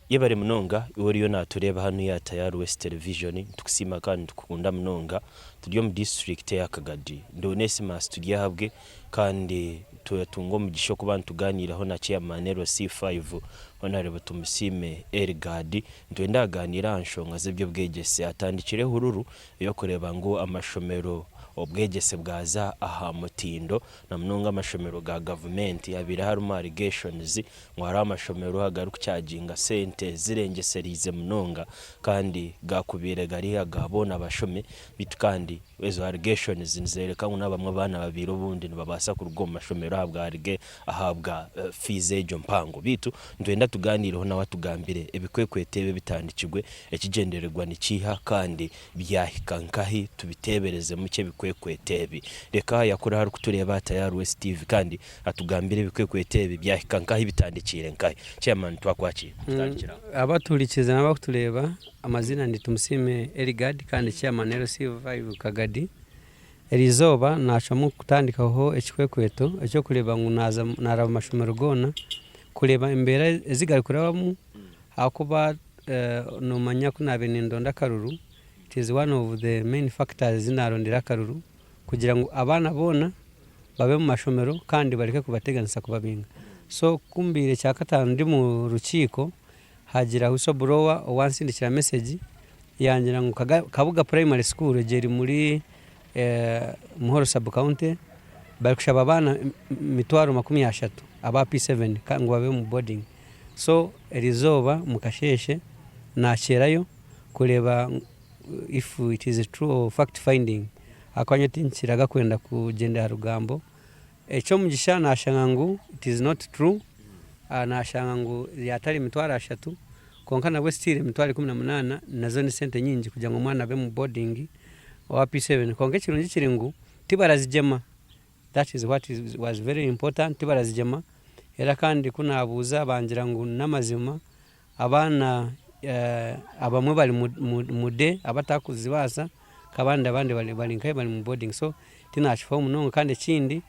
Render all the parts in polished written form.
Yebare munonga iwe oriyo natureeba hanu aha Tayari West Television, nitukusiima kandi nitukukunda munonga. Turi omu disiturikiti eya Kagadi. Ndi Onesimus Turyahabwe kandi twatunga omugisha okuba nitugaaniiraho na Chairman LC5 Honarebo Tumusiime Elgard. Nitwenda kugaaniira aha nshonga z'eby'obwegyese. Atandikire ehururu ey'okureeba ngu amashomero obwegyese bwaza aha mutindo na munonga amashomero ga gavumenti habaire harimu allegations ngu hariho amashomero agarikucharginga sente zirengyesereize munonga kandi gakubaire gari aga boona bashomi beitu kandi ezo allegations nizoreka ngu nabamwe abaana babaire obundi nibabaasa kuruga omu mashomero ahabwa ahabwa fees egyo mpango beitu nitwenda tuganiireho nawe atugambire ebikwekweto ebi ebitandikirwe ekigyendererwa nikiiha kandi byahika nkahi tubiteeberezemu ki ebikwekweto ebi reka yakura ahu arikutureeba aha Tayari West TV kandi Atugambire ebikwekweto ebi byahika nkahi bitandikiire nkahi? Chairman twakwakira. Tutandikire aho. Abatuhurikiize n'abakutureeba, amaziina ndi Tumusiime Eligard kandi Chairman LC5 Kagadi. Eriizooba nacwamu kutandikaho ekikwekweto eky'okureeba ngu naaza naaraba omu mashomero goona kureeba embeera ezi garikurabamu ahakuba noomanya ku naabaire nindonda akaruru, it is one of the main factors ezi naarondire akaruru kugira ngu abaana boona babe omu mashomero kandi bareke kubateganisa kubabinga. So ku mbaire kyakataano ndi mu rukiiko hagira whistle blower owansindikira message yangira ngu Kabuga primary school egyo eri muri Muhoro sub county barikushaba abaana emitwaro 30 aba P7 ngu babe omu boarding. So erizooba mukasheeshe nakyerayo kureeba if it is true or fact finding ahakuba nyowe tinkiraga kwenda kugyenda aha rugambo. Eky'omugisha nashanga ngu it is not true, nashanga ngu yatari emitwaro ashatu kwonka nabwo still emitwaro 18 nazo ni sente nyingi kugira ngu omwana abe omu boarding owa P7 kwonka ekirungi kiri ngu tibarazigyema that is what was very important tibarazigyema era kandi ku nabuuza bangira ngu n'amazima Abaana abamwe bari mu day abatakuzibaasa abandi abandi bari nkahi bari mu boarding so tinakifaho munonga kandi ekindi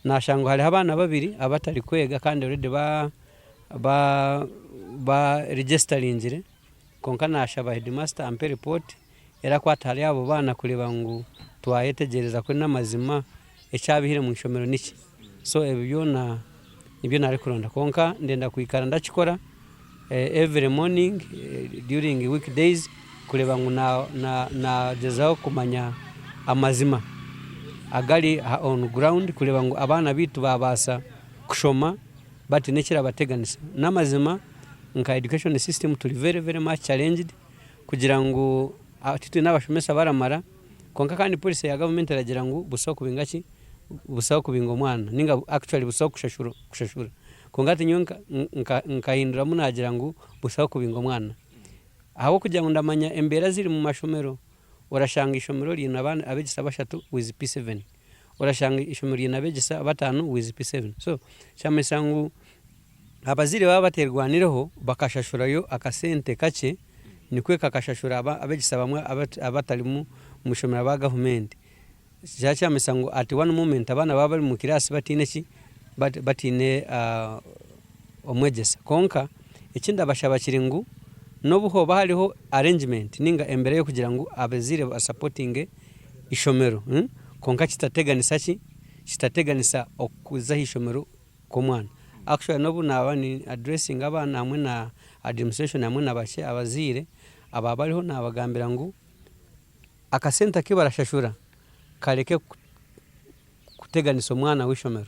nashanga ngu hariho abaana babiri abatari kwega kandi already ba ba ba regisitaringire kwonka nashaba headmaster ampe report erakwata ahari abo baana kureeba ngu twayetegyereza ku n'amazima ekyabihire omu ishomero niki so ebyo byona nibyo narikuronda kwonka ndenda kwikara ndakikora every morning during week days kureeba ngu nagyezaho kumanya amazima agari on ground kureeba ngu abaana baitu babaasa kushoma bataine ekirabateganisa. N'amazima nka education system turi very very much challenged kugira ngu titwine abashomesa baramara Kwonka kandi policy ya gavumenti eragira ngu busaho kubinga ki? Busaho kubinga omwana ninga actually busaho kushashura kushashura. Kwonka hati nyowe nkahinduramu nagira ngu busaho kubinga omwana. Ahabw'okugira ngu ndamanya embeera eziri omu mashomero, orashanga eishomero riine abaana abegyesa bashatu with P7, orashanga eishomero riine abegyesa bataano with P7. So kyamanyisa ngu Abazaire baaba baterwanireho bakashashurayo akasente kakye nikwo kakashashura abegyesa abamwe abatari mu ishomero aba gavumenti. Kyaba kyamanyisa ngu at one moment abaana baaba bari omu kiraasi bataine ki, bataine omwegyesa. Kwonka eki ndabashaba kiri ngu n'obu hooba hariho arrangement ninga embeera y'okugira ngu abazaire basapotinge ishomero kwonka kitateganisa ki, kitateganisa okuza aha ishomero kw'omwana. Actually n'obu naaba ni addressinga abaana hamwe na administration hamwe na bakye abazaire aba bariho nabagambira ngu akasente aku barashashura kareke kuteganisa omwana w'eishomero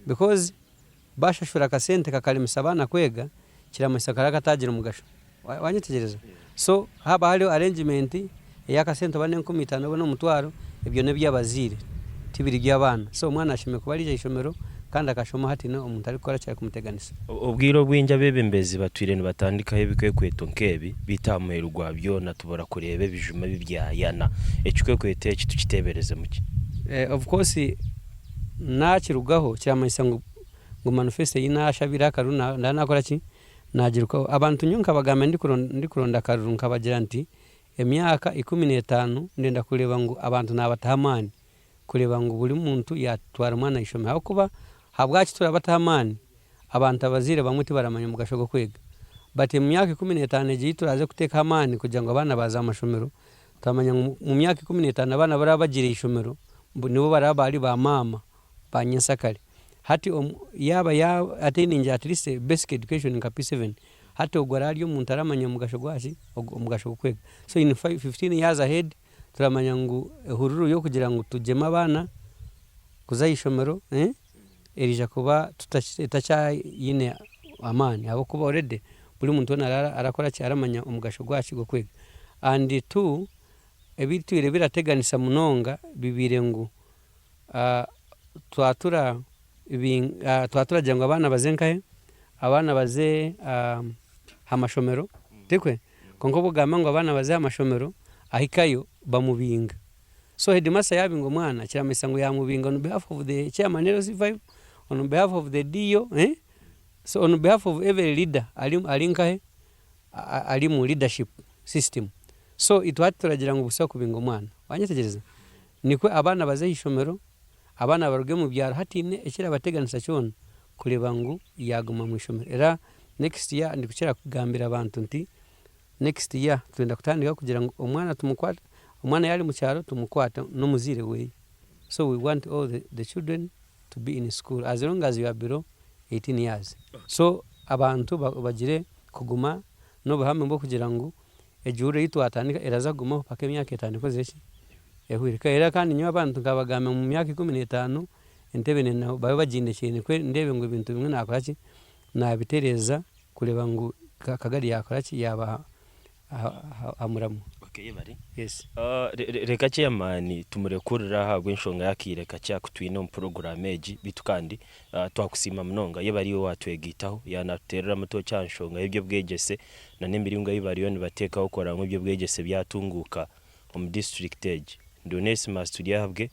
because bashashura akasente kakaremesa abaana kwega kiramanyisa karaba katagira omugasho. Wanyetegyereza? So haaba hariho arrangement ey'akasente oba n'enkumi itaano oba n'omutwaro, ebyo n'eby'abazaire tibiri by'abaana. So omwana ashemereire kuba araija ah'eishomero kandi akashoma hataine omuntu arikukora ki arikumuteganisa. Obwire obwingi abeebembezi batwire nibatandikaho ebikwekweto nk'ebi, beitu aha muheru gwa byona tubura kureeba ebijuma ebi byayana. Ekikwekweto eki tukiteeberezemu ki? Of course naakirugaho kiramanyisa ngu manifesto ei naashabire akaruru ndaba naakora ki? Naagirukaho. Abantu nyowe nkabagambira ndikuronda akaruru nkabagira nti, Emyaka 15 ndenda kureeba ngu abantu naabataho amaani kureeba ngu buri muntu yaatwara omwana aha ishomero ahabw'okuba ahabwaki turabataho amaani? Abantu abazaire bamwe tibaramanya omugasho gw'okwega. But omu myaka 15 egi ei turaaze kuteekaho amaani kugira ngu abaana baaza aha mashomero, twamanya ngu omu myaka 15 abaana abaraba bagiire aha ishomero nibo baraba bari ba maama ba nyensakare. Hati yaaba ya attainingira at least basic education nka P7, hati ogwo araba ari omuntu aramanya omugasho gwaki? Omugasho gw'okwega. So in 15 years ahead turamanya ngu ehururu y'okugira ngu tugyeme abaana kuza aha ishomero eriija kuba etakyaine amaani ahabw'okuba already buri muntu weena arakora ki? Aramanya omugasho gwaki? Gw'okwega. And two, ebitwire birateganisa munonga bibaire ngu twatura twaturagira ngu abaana baze nkahe? Abaana baze aha mashomero, tikwe? Kwonka obu ogamba ngu abaana baze aha mashomero, ahikayo bamubinga. So headmaster yabinga omwana kiramanyisa ngu yamubinga on behalf of the chairman LC5, on behalf of the DO, eh? So on behalf of every leader ari ari nkahe? Ari mu leadership system. So itwe hati turagira ngu busa kubinga omwana. Wanyetegyereza? Nikwe abaana baze aha ishomero, abaana baruge omu byaro hataine ekirabateganisa kyona kureeba ngu yaaguma omu ishomero. Era next year ndikukira kugambira abantu nti next year twenda kutandika kugira ngu omwana tumukwate, omwana yaaba ari omu kyaro tumukwate n'omuzaire weye. So we want all the children to be in school as long as you are below 18 years. So abantu bagire kuguma n'obuhame bw'okugira ngu Egi ei twatandika eraza kugumaho paka emyaka etaano ekozire ki? Ehweire. Era kandi nyowe abantu nkabagambira ngu omu myaka 15 entebe babe bagindekyeire nikwo ndeebe ngu ebintu bimwe nakora ki? Nabitereeza kureeba ngu Kagari yakora ki? Yaaba aha muramwa. Yes. Reka chairman tumurekurire ahabw'enshonga y'akaire kakye aku twine omu puroguraamu egi beitu kandi Twakusiima munonga yebare iwe watwegaitaho yanatutereramu toki aha nshonga y'eby'obwegyese na n'emiringo ei bariyo nibateekaho kurora ngu eby'obwegyese byatunguuka omu disiturikiti egi. Ndi Onesmus Turyahabwe.